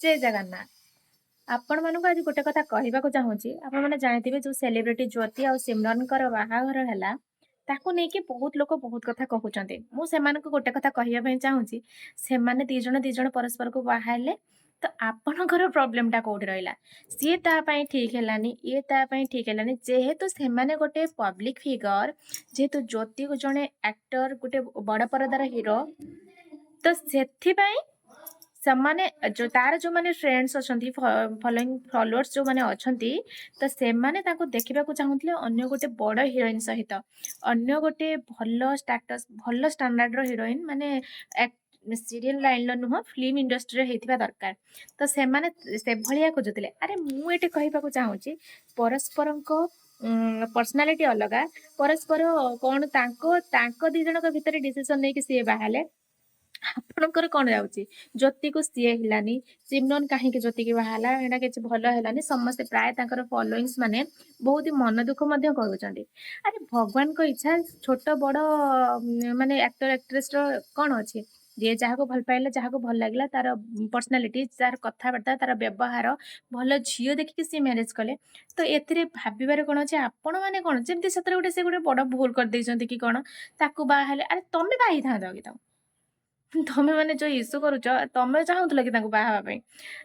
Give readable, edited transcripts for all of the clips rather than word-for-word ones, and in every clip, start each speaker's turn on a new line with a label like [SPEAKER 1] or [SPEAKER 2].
[SPEAKER 1] ଜୟ ଜଗନ୍ନାଥ। ଆପଣମାନଙ୍କୁ ଆଜି ଗୋଟେ କଥା କହିବାକୁ ଚାହୁଁଛି। ଆପଣମାନେ ଜାଣିଥିବେ ଯୋଉ ସେଲିବ୍ରିଟି ଜ୍ୟୋତି ଆଉ ସିମରନଙ୍କର ବାହାଘର ହେଲା, ତାକୁ ନେଇକି ବହୁତ ଲୋକ ବହୁତ କଥା କହୁଛନ୍ତି। ମୁଁ ସେମାନଙ୍କୁ ଗୋଟେ କଥା କହିବା ପାଇଁ ଚାହୁଁଛି, ସେମାନେ ଦି ଜଣ ଦି ଜଣ ପରସ୍ପରକୁ ବାହା ହେଲେ ତ ଆପଣଙ୍କର ପ୍ରୋବ୍ଲେମଟା କୋଉଠି ରହିଲା? ସିଏ ତା ପାଇଁ ଠିକ ହେଲାନି, ଇଏ ତା ପାଇଁ ଠିକ ହେଲାନି। ଯେହେତୁ ସେମାନେ ଗୋଟେ ପବ୍ଲିକ ଫିଗର, ଯେହେତୁ ଜ୍ୟୋତି ଜଣେ ଆକ୍ଟର, ଗୋଟେ ବଡ଼ ପରଦାର ହିରୋ, ତ ସେଥିପାଇଁ ସେମାନେ ଯୋଉ ତାର ଯୋଉମାନେ ଫ୍ରେଣ୍ଡସ୍ ଅଛନ୍ତି, ଫଲୋଇଂ ଫଲୋଅର୍ସ ଯୋଉମାନେ ଅଛନ୍ତି, ତ ସେମାନେ ତାଙ୍କୁ ଦେଖିବାକୁ ଚାହୁଁଥିଲେ ଅନ୍ୟ ଗୋଟେ ବଡ଼ ହିରୋଇନ ସହିତ, ଅନ୍ୟ ଗୋଟେ ଭଲ ଷ୍ଟାଟସ୍, ଭଲ ଷ୍ଟାଣ୍ଡାର୍ଡର ହିରୋଇନ, ମାନେ ସିରିଏଲ ଲାଇନର ନୁହଁ, ଫିଲ୍ମ ଇଣ୍ଡଷ୍ଟ୍ରିରେ ହେଇଥିବା ଦରକାର। ତ ସେମାନେ ସେଭଳିଆ ଖୋଜୁଥିଲେ। ଆରେ ମୁଁ ଏଠି କହିବାକୁ ଚାହୁଁଛି, ପରସ୍ପରଙ୍କ ପର୍ସନାଲିଟି ଅଲଗା, ପରସ୍ପର କ'ଣ ତାଙ୍କ ତାଙ୍କ ଦି ଜଣଙ୍କ ଭିତରେ ଡିସିସନ ନେଇକି ସିଏ ବାହାହେଲେ, ଆପଣଙ୍କର କ'ଣ ଯାଉଛି? ଜ୍ୟୋତିକୁ ସିଏ ହେଲାନି, ସିମରନ କାହିଁକି ଜ୍ୟୋତିକି ବାହା ହେଲା, ଏଇଟା କିଛି ଭଲ ହେଲାନି। ସମସ୍ତେ ପ୍ରାୟ ତାଙ୍କର ଫଲୋଇଙ୍ଗସ୍ ମାନେ ବହୁତ ମନ ଦୁଃଖ ମଧ୍ୟ କରୁଛନ୍ତି। ଆରେ ଭଗବାନଙ୍କ ଇଚ୍ଛା, ଛୋଟ ବଡ଼ ମାନେ ଆକ୍ଟର ଆକ୍ଟ୍ରେସର କ'ଣ ଅଛି? ଯିଏ ଯାହାକୁ ଭଲ ପାଇଲା, ଯାହାକୁ ଭଲ ଲାଗିଲା, ତାର ପର୍ସନାଲିଟି, ତାର କଥାବାର୍ତ୍ତା, ତାର ବ୍ୟବହାର, ଭଲ ଝିଅ ଦେଖିକି ସିଏ ମ୍ୟାରେଜ କଲେ, ତ ଏଥିରେ ଭାବିବାରେ କ'ଣ ଅଛି? ଆପଣମାନେ କ'ଣ ଯେମିତି ସେଥିରେ ଗୋଟେ ସେ ଗୋଟେ ବଡ଼ ଭୁଲ କରିଦେଇଛନ୍ତି କି କ'ଣ, ତାକୁ ବାହା ହେଲେ? ଆରେ ତମେ ବାହା ହେଇଥାନ୍ତ କି ତାକୁ? ତମେ ମାନେ ଯୋଉ ଇସ୍ୟୁ କରୁଛ, ତମେ ଚାହୁଁଥିଲ କି ତାଙ୍କୁ ବାହା ହେବା ପାଇଁ?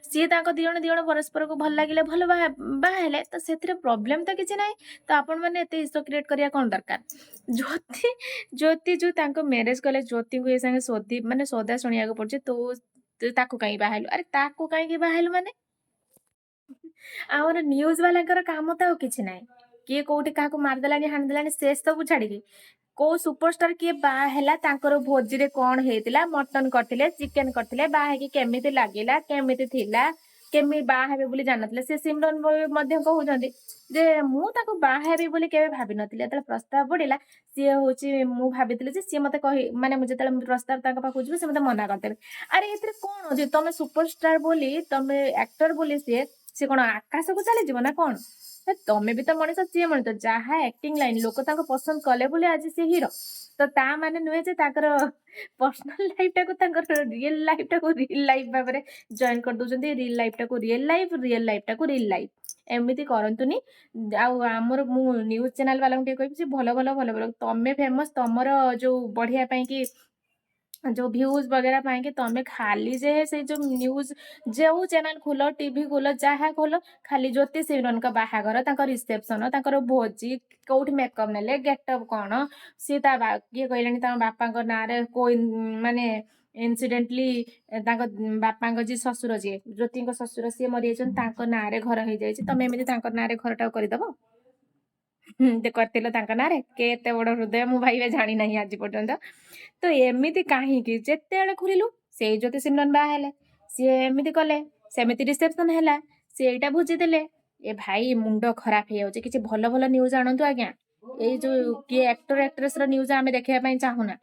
[SPEAKER 1] ସିଏ ତାଙ୍କ ଦି ଜଣ ପରସ୍ପରକୁ ଭଲ ଲାଗିଲେ, ଭଲ ବାହା ବାହା ହେଲେ, ତ ସେଥିରେ ପ୍ରୋବ୍ଲେମ ତ କିଛି ନାହିଁ। ତ ଆପଣମାନେ ଏତେ ଇସ୍ୟୁ କ୍ରିଏଟ୍ କରିବା କ'ଣ ଦରକାର? ଜ୍ୟୋତି ଜ୍ୟୋତି ଯୋଉ ତାଙ୍କ ମ୍ୟାରେଜ କଲେ, ଜ୍ୟୋତିଙ୍କୁ ଏ ସାଙ୍ଗେ ଶୋଧି ମାନେ ସୋଦା ଶୁଣିବାକୁ ପଡୁଛି, ତୁ ତୁ ତାକୁ କାହିଁକି ବାହା ହେଲୁ? ଆରେ ତାକୁ କାହିଁକି ବାହା ହେଲୁ ମାନେ, ଆମର ନ୍ୟୁଜ ବାଲାଙ୍କର କାମ ତ ଆଉ କିଛି ନାହିଁ। କିଏ କୋଉଠି କାହାକୁ ମାରିଦେଲାଣି, ହାଣିଦେଲାଣି, ସେ ସବୁ ଛାଡିକି କୋଉ ସୁପରଷ୍ଟାର କିଏ ବାହା ହେଲା, ତାଙ୍କର ଭୋଜିରେ କଣ ହେଇଥିଲା, ମଟନ କରିଥିଲେ, ଚିକେନ କରିଥିଲେ, ବାହା ହେଇକି କେମିତି ଲାଗିଲା, କେମିତି ଥିଲା, କେମିତି ବାହା ହେବେ ବୋଲି ଜାଣିନଥିଲେ। ସେ ସିମରନ ମଧ୍ୟ କହୁଛନ୍ତି ଯେ ମୁଁ ତାକୁ ବାହା ହେବି ବୋଲି କେବେ ଭାବିନଥିଲି। ଯେତେବେଳେ ପ୍ରସ୍ତାବ ପଡିଲା, ସିଏ ହଉଛି ମୁଁ ଭାବିଥିଲି ଯେ ସିଏ ମତେ କହି ମାନେ ମୁଁ ଯେତେବେଳେ ପ୍ରସ୍ତାବ ତାଙ୍କ ପାଖକୁ ଯିବି, ସେ ମତେ ମନା କରିଦେବେ। ଆରେ ଏଥିରେ କଣ ଅଛି? ତମେ ସୁପରଷ୍ଟାର ବୋଲି, ତମେ ଆକ୍ଟର ବୋଲି ସିଏ ସିଏ କଣ ଆକାଶକୁ ଚାଲିଯିବ ନା କଣ? ହେ, ତମେ ବି ତ ମଣିଷ, ସିଏ ମଣିଷ। ଯାହା ଆକ୍ଟିଂ ଲାଇନ, ଲୋକ ତାଙ୍କୁ ପସନ୍ଦ କଲେ ବୋଲି ଆଜି ସେ ହିରୋ। ତ ତା ମାନେ ନୁହେଁ ଯେ ତାଙ୍କର ପର୍ସନାଲ ଲାଇଫ ଟାକୁ, ତାଙ୍କର ରିଏଲ ଲାଇଫ ଟାକୁ ରିଏଲ ଲାଇଫ ଭାବରେ ଜଏନ କରିଦଉଛନ୍ତି। ରିଏଲ ଲାଇଫ ଟାକୁ ରିଏଲ ଲାଇଫ, ରିଏଲ ଲାଇଫ ଟାକୁ ରିଏଲ ଲାଇଫ, ଏମିତି କରନ୍ତୁନି। ଆଉ ଆମର ମୁଁ ନ୍ୟୁଜ ଚ୍ୟାନେଲ ବାଲାଙ୍କୁ ଟିକେ କହିବି ଯେ ଭଲ ଭଲ ଭଲ ଭଲ ତମେ ଫେମସ, ତମର ଯୋଉ ବଢିଆ ପାଇଁ କି ଯୋଉ ଭ୍ୟୁଜ ବଗେରା ପାଇଁ କି ତମେ ଖାଲି ଯେ ସେଇ ଯୋଉ ନ୍ୟୁଜ, ଯୋଉ ଚ୍ୟାନେଲ ଖୋଲ, ଟିଭି ଖୋଲ, ଯାହା ଖୋଲ, ଖାଲି ଜ୍ୟୋତି ସିମରନଙ୍କ ବାହାଘର, ତାଙ୍କ ରିସେପସନ, ତାଙ୍କର ଭୋଜି, କୋଉଠି ମେକଅପ୍ ନେଲେ, ଗେଟଅପ୍ କଣ, ସିଏ ତା କିଏ କହିଲାଣି ତାଙ୍କ ବାପାଙ୍କ ନାଁରେ କୋ ମାନେ ଇନସିଡେଣ୍ଟଲି ତାଙ୍କ ବାପାଙ୍କ ଯିଏ ଶ୍ୱଶୁର, ଯିଏ ଜ୍ୟୋତିଙ୍କ ଶ୍ୱଶୁର, ସିଏ ମରିଯାଇଛନ୍ତି, ତାଙ୍କ ନାଁରେ ଘର ହେଇଯାଇଛି। ତମେ ଏମିତି ତାଙ୍କ ନାଁରେ ଘରଟାକୁ କରିଦବ? କରିଥିଲ ତାଙ୍କ ନାଁରେ, କେତେ ବଡ ହୃଦୟ ମୁଁ ଭାଇବା ଜାଣିନାହିଁ ଆଜି ପର୍ଯ୍ୟନ୍ତ। ତ ଏମିତି କାହିଁକି ଯେତେବେଳେ ଖୋଲିଲୁ ସେଇ ଜ୍ୟୋତି ସିମରନ ବାହା ହେଲେ, ସିଏ ଏମିତି କଲେ, ସେମିତି ରିସେପସନ ହେଲା, ସିଏ ଏଇଟା ଭୋଜି ଦେଲେ। ଏ ଭାଇ, ମୁଣ୍ଡ ଖରାପ ହେଇଯାଉଛି। କିଛି ଭଲ ଭଲ ନ୍ୟୁଜ ଆଣନ୍ତୁ ଆଜ୍ଞା। ଏଇ ଯୋଉ କିଏ ଆକ୍ଟର ଆକ୍ଟ୍ରେସ ର ନ୍ୟୁଜ ଆମେ ଦେଖିବା ପାଇଁ ଚାହୁଁନା।